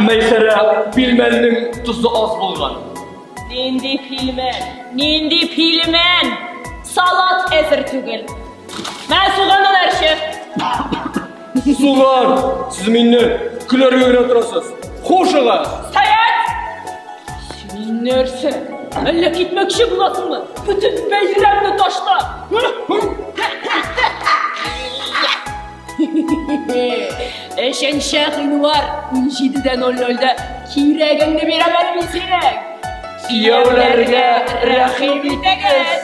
Мәйсәрә, пилмәннең тозы аз булган. Нинди пилмән? Нинди пилмән? Салат әзер түгел. Мә суганын әрче. Суган! Сез мине көләргә генә торасыз. Хушыгыз! Стоять! Син нәрсә? Әллә китмәкче буласыңмы? Бөтен бәйрәмне ташлап. Өченче гыйнвар 17:00-дә кирәгеңне бирәм әле мин синең. Кияүләргә рәхим итегез!